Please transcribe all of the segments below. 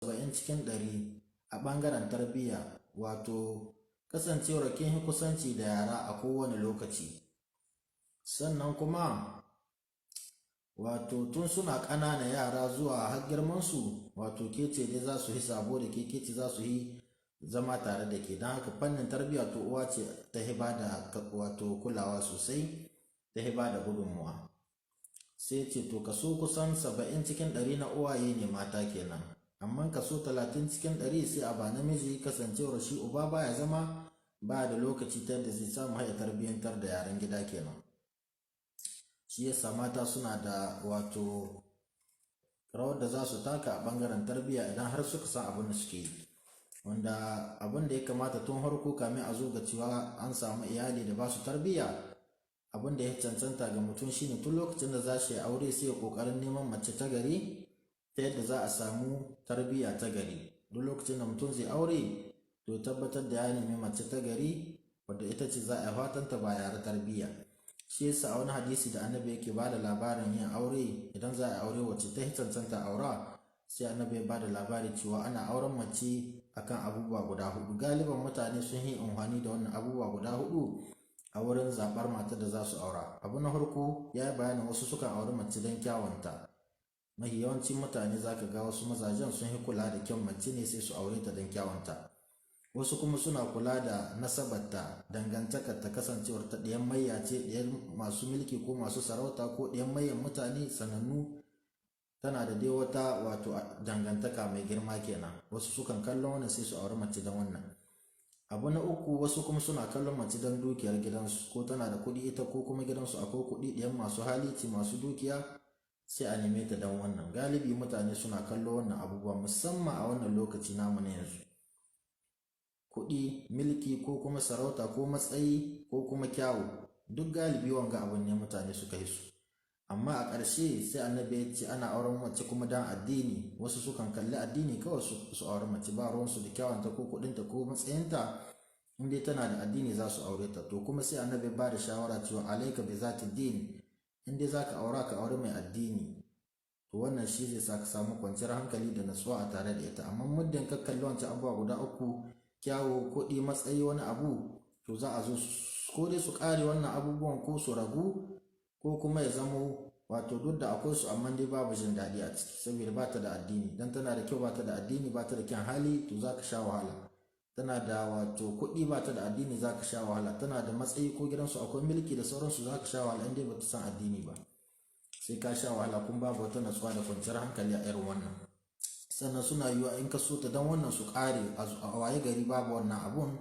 70 cikin 100 a ɓangaren tarbiyya, wato kasancewar kin yi kusanci da yara a kowane lokaci. Sannan kuma wato tun suna ƙanana yara zuwa har girmansu, wato ke ce dai za su yi sabo da ke, ke ce za su yi zama tare da ke. Don haka fannin tarbiyya, to uwa ce ta hiba da wato kulawa sosai, ta hiba da gudunmuwa. Sai ce to kaso kusan 70 cikin 100 na uwaye ne mata kenan, amma kaso 30 cikin 100 sai a ba namiji, kasancewar shi uba baya zama, baya da lokaci ta yadda zai samu haya tarbiyyantar da yaran gida kenan. Shi yasa mata suna da wato rawar da za su taka a bangaren tarbiyya idan har suka san abin da suke yi. Wanda abin da ya kamata tun harko kamin a zo ga cewa an samu iyali da ba su tarbiyya, abin da ya cancanta ga mutum shine tun lokacin da za shi yi aure sai ya kokarin neman mace ta gari ta yadda za a samu tarbiyya ta gari. Duk lokacin da mutum zai aure, to tabbatar da ya nemi mace ta gari wadda ita ce za a fatan ta ba yara tarbiyya. Shi yasa a wani hadisi da Annabi yake ba da labarin yin aure, idan za a aure wacce ta cancanta aura, sai Annabi ya ba da labari cewa ana auren mace akan abubuwa guda hudu. Galiban mutane sun yi amfani da wannan abubuwa guda hudu a wurin zaɓar matar da za su aura. Abu na farko, ya yi bayanin wasu sukan auri mace don kyawunta. Mahi yawancin mutane, za ka ga wasu mazajen sun yi kula da kyan mace ne, sai su aure ta don kyawunta. Wasu kuma suna kula da nasabarta, dangantakarta, kasancewar ta ɗiyan mayya ce, ɗiyan masu mulki ko masu sarauta ko ɗiyan mayyan mutane sanannu, tana da dai wata wato dangantaka mai girma kenan. Wasu sukan kallon wannan sai su auri mace don wannan. Abu na uku, wasu kuma suna kallon mace don dukiyar gidansu, ko tana da kuɗi ita ko kuma gidansu akwai kuɗi, ɗiyan masu hali ce, masu dukiya, sai a neme ta don wannan. Galibi mutane suna kallo wannan abubuwa, musamman a wannan lokaci namu na yanzu: kuɗi, milki ko kuma sarauta ko matsayi ko kuma kyawu. Duk galibi wanga abun ne mutane suka yi su. Amma a ƙarshe sai Annabi ya ce ana auren mace kuma dan addini. Wasu sukan kalli addini kawai su auri mace, ba ruwansu da kyawunta ko kuɗinta ko matsayinta, in dai tana da addini za su aure ta. To kuma sai Annabi ba da shawara cewa alaika bi zati din, in dai zaka aura, ka aure mai addini. To wannan shi zai sa ka samu kwanciyar hankali da natsuwa a tare da ita. Amma muddin ka kalli wancan abubuwa guda uku, kyawu, kuɗi, matsayi, wani abu, to za a zo ko dai su ƙare wannan abubuwan ko su ragu, ko kuma ya zamo wato duk da akwai su amma dai babu jin daɗi a ciki saboda ba ta da addini. Dan tana da kyau ba ta da addini, ba ta da kyan hali, to za ka sha wahala. Tana da wato kuɗi ba ta da addini, za ka sha wahala. Tana da matsayi ko gidansu akwai mulki da sauransu, za ka sha wahala in dai ba ta san addini ba, sai ka sha wahala kuma babu wata natsuwa da kwanciyar hankali a irin wannan. Sannan suna yiwuwa in ka so ta dan wannan su ƙare, a waye gari babu wannan abun,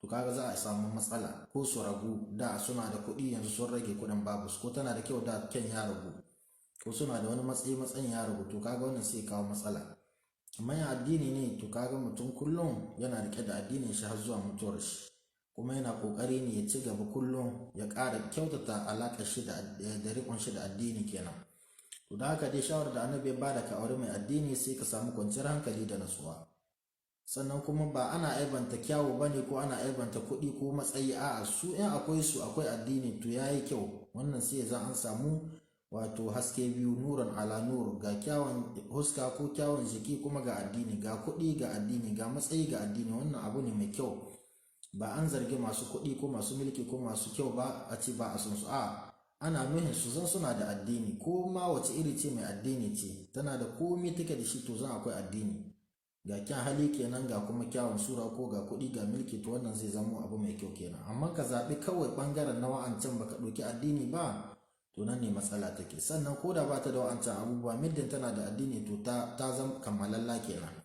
to kaga za a samu matsala, ko su ragu. Da suna da kuɗi, yanzu sun rage kuɗin, babu su. Ko tana da kyau, da kyan ya ragu, ko suna da wani matsayi, matsayin ya ragu, to kaga wannan sai kawo matsala. Amma yin addini ne, to kaga mutum kullum yana rike da addinin shi har zuwa mutuwar shi, kuma yana kokari ne ya ci gaba kullum ya ƙara kyautata alaƙar shi da riƙon shi da addini kenan. To da haka dai shawarar da Annabi ya bada, ka aure mai addini, sai ka samu kwanciyar hankali da natsuwa. Sannan kuma ba ana aibanta kyawu bane ko ana aibanta kuɗi ko matsayi, a'a, su in akwai su akwai addini, to yayi kyau. Wannan sai ya an samu wato haske biyu, nuran ala nur, ga kyawun huska ko kyawun jiki kuma ga addini, ga kuɗi ga addini, ga matsayi ga addini. Wannan abu ne mai kyau. Ba an zargi masu kuɗi ko masu mulki ko masu kyau ba a ce ba a son su, a ana nuhin su zan suna da addini. Ko ma wace iri ce, mai addini ce, tana da komi take da shi, to zan akwai addini, ga kyan hali kenan, ga kuma kyawun sura, ko ga kuɗi ga mulki, to wannan zai zamo abu mai kyau kenan. Amma ka zaɓi kawai ɓangaren na wa'ancan baka ɗauki addini ba, to nan ne matsala take. Sannan ko da ba ta da wa'ancan abubuwa, middin tana da addini, to ta zama kammalalla kenan.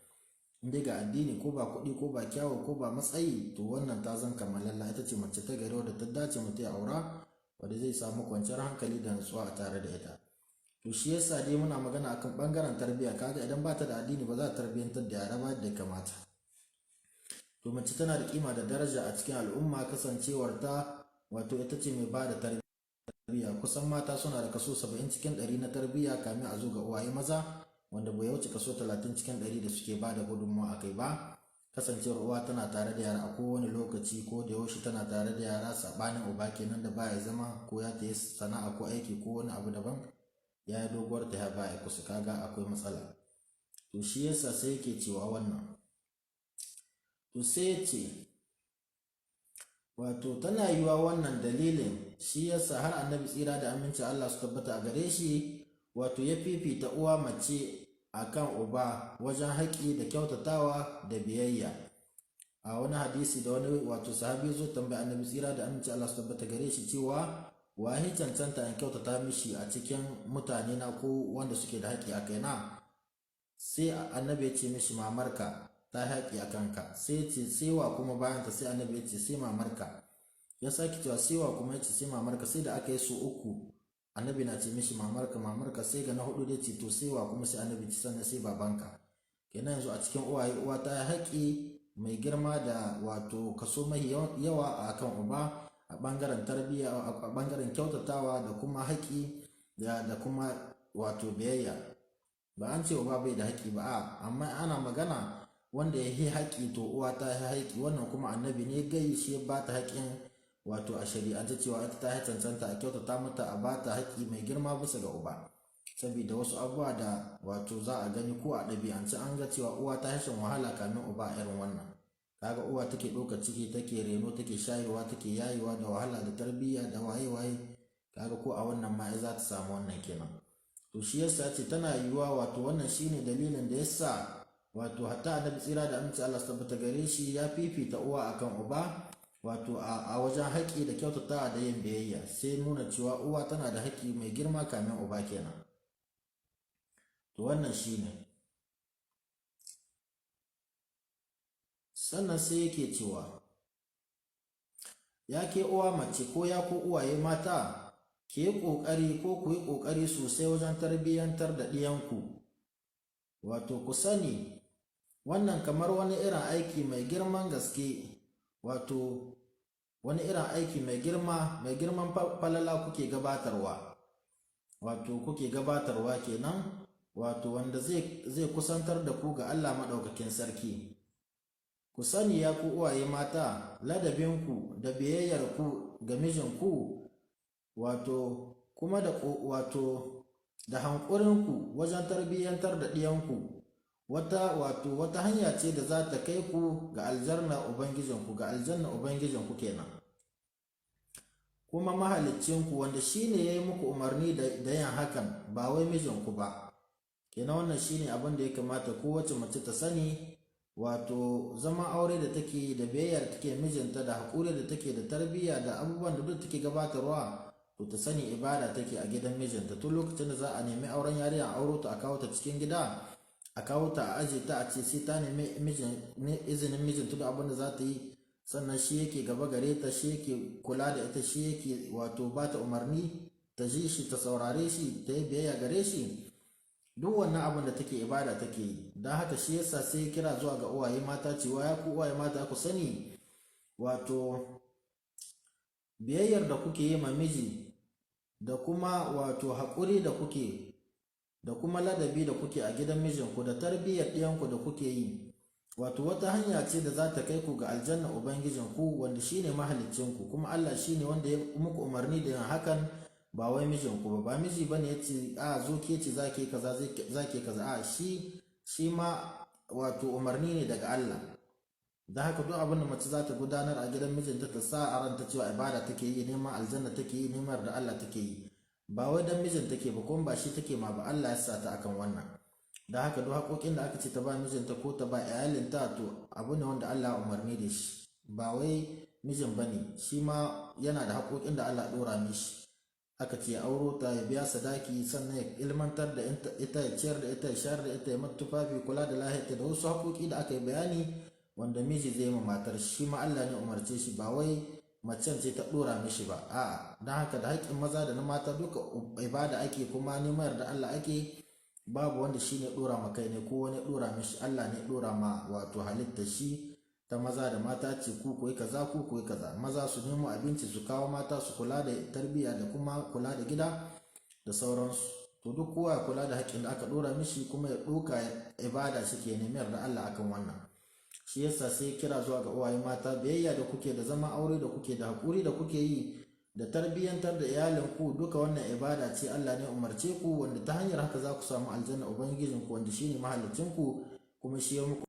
In dai ga addini, ko ba kuɗi ko ba kyawu ko ba matsayi, to wannan ta zama kammalalla, ita ce mace ta gari wadda ta dace mutum ya aura, wadda zai samu kwanciyar hankali da natsuwa a tare da ita. To shi yasa dai muna magana akan bangaren tarbiyya. Kaga idan ba ta da addini, ba za ta tarbiyyantar da yara ba yadda ya kamata. To mace tana da kima da daraja a cikin al'umma, kasancewar ta wato ita ce mai ba da tarbiyya. Kusan mata suna da kaso 70 cikin 100 na tarbiyya kamin a zo ga uwaye maza, wanda bai wuce kaso 30 cikin 100 da suke ba da gudunmawa a kai ba, kasancewar uwa tana tare da yara a kowane lokaci, ko da yaushe tana tare da yara, saɓanin uba kenan da baya zama, ko ya tayi sana'a ko aiki ko wani abu daban, ya yi doguwar ta baya kusa, kaga akwai matsala. To shi yasa dai mace tana da kima da daraja a cikin al'umma. To shi yasa sai yake cewa wannan. To sai ya ce wato tana yiwa wannan dalilin shi yasa har Annabi tsira da aminci Allah su tabbata a gare shi wato ya fifita uwa mace akan uba wajen haƙi da kyautatawa da biyayya. A wani hadisi da wani wato sahabi zo tambaya Annabi tsira da aminci Allah su tabbata gare shi cewa wahi cancanta in kyautata mishi a cikin mutane na ko wanda suke da haƙi a kaina? Sai Annabi ya ce mishi, mamarka ta haƙi a kanka. Sai ce, sai wa kuma bayan ta? Sai Annabi ya ce, sai mamarka. Ya sake cewa, sai wa kuma? Ya ce, sai mamarka. Sai da aka yi su uku Annabi na ce mishi mamarka, mamarka. Sai ga na hudu da ce, to sai wa kuma? Sai Annabi ce, sannan sai babanka. Kenan yanzu a cikin uwaye, uwa ta haƙi mai girma da wato kaso mai yawa a kan uba a ɓangaren tarbiyya, a ɓangaren kyautatawa da kuma haƙi da kuma wato biyayya. Ba an ce uba bai da haƙi ba, a amma ana magana wanda ya yi haƙi, to uwa ta yi haƙi. Wannan kuma Annabi ne gai shi ya ba ta haƙin, wato a shari'ance cewa ita ta cancanta a kyautata mata, a ba ta haƙi mai girma bisa ga uba, saboda wasu abubuwa da wato za a gani ko a ɗabi'ance an ga cewa uwa ta shan wahala kamin uba a irin wannan. Kaga uwa take ɗaukar ciki, take reno, take shayarwa, take yayewa, da wahala da tarbiyya da waye waye. Kaga ko a wannan ma za ta samu wannan kenan. To shi yasa ce tana yiwuwa wato wannan shine dalilin da yasa wato hatta Annabi tsira da aminci Allah su tabbata gare shi ya fifita uwa akan uba, wato a wajen haƙi da kyautatawa da yin biyayya. Sai nuna cewa uwa tana da haƙi mai girma kamin uba kenan. To wannan shine. Sannan sai yake cewa, ya ke uwa mace ko ya ku uwaye mata, ki yi ƙoƙari ko ku yi ƙoƙari sosai wajen tarbiyyantar da ɗiyanku. Wato ku sani wannan kamar wani irin aiki mai girman gaske, wato wani irin aiki mai girma, mai girman falala kuke gabatarwa, wato kuke gabatarwa kenan, wato wanda zai kusantar da ku ga Allah Maɗaukakin Sarki. Ku sani ya ku uwaye mata, ladabinku da biyayyarku ga mijinku, wato kuma da wato da hankurinku wajen tarbiyyantar da ɗiyanku, wata wato wata hanya ce da za ta kai ku ga aljanna Ubangijinku, ga aljanna Ubangijinku kenan, kuma mahaliccinku, wanda shine ya yi muku umarni da yin hakan, ba wai mijinku ba. Kenan wannan shine abin da ya kamata kowace mace ta sani, wato zama aure da take da biyayyar take mijinta da haƙuri da take da tarbiyya da abubuwan da duk take gabatarwa, to ta sani ibada take a gidan mijinta. Tun lokacin da za a nemi auren yarinya, auro ta a kawo ta cikin gida, a kawo ta a aje ta, a ce sai ta nemi izinin mijinta da abin da za ta yi, sannan shi yake gaba gare ta, shi yake kula da ita, shi yake wato ba ta umarni, ta ji shi, ta saurare shi, ta yi biyayya gare shi. Duk wannan abin da take ibada take yi. Don haka shi yasa sai kira zuwa ga uwaye mata cewa, ya ku uwaye mata, ku sani wato biyayyar da kuke yi ma miji da kuma wato haƙuri da kuke da kuma ladabi da kuke a gidan mijinku da tarbiyyar ɗiyanku da kuke yi, wato wata hanya ce da za ta kai ku ga aljanna Ubangijinku, wanda shine mahaliccinku, kuma Allah shine wanda ya muku umarni da yin hakan, ba wai mijinku ba. Ba miji bane yace, a zo ke ce zake kaza, zake kaza. A shi ma wato umarni ne daga Allah. Da haka duk abin da mace za ta gudanar a gidan mijinta, ta sa a ranta cewa ibada take yi, neman aljanna take yi, neman da Allah take yi, ba wai dan mijin take ba, kuma ba shi take ma ba, Allah ya sa ta akan wannan. Da haka duk haƙoƙin da aka ce ta ba mijinta ko ta ba iyalinta, to abu ne wanda Allah ya umarni da shi, ba wai mijin bane. Shi ma yana da haƙoƙin da Allah ya ɗora mishi. Aka ce ya auro ta, ya biya sadaki, sannan ya ilmantar da ita, ya ciyar da ita, ya shayar da ita, ya mata tufafi, kula da lahiyarta, da wasu haƙoƙi da aka yi bayani wanda miji zai ma matar. Shi ma Allah ne umarce shi, ba wai macen ce ta ɗora mishi ba, a'a. Don haka da haƙƙin maza da na mata duka ibada ake, kuma neman da Allah ake. Babu wanda shi ne ɗora ma kai ne ko wani ɗora mishi. Allah ne ɗora ma wato halitta shi ta maza da mata, ce ku koyi kaza, ku koyi kaza. Maza su nemo abinci su kawo, mata su kula da tarbiyya da kuma kula da gida da sauransu. To duk kowa ya kula da haƙƙin da aka ɗora mishi, kuma ya ɗoka ibada shi ke nemiyar da Allah akan wannan. Shi yasa sai kira zuwa ga uwaye mata, biyayya da kuke da zama aure da kuke da haƙuri da kuke yi, da tarbiyyantar da iyalinku, duka wannan ibada ce. Allah ne umarce ku, wanda ta hanyar haka za ku samu aljanna Ubangijinku, wanda shine mahalicinku kuma shi ya muku.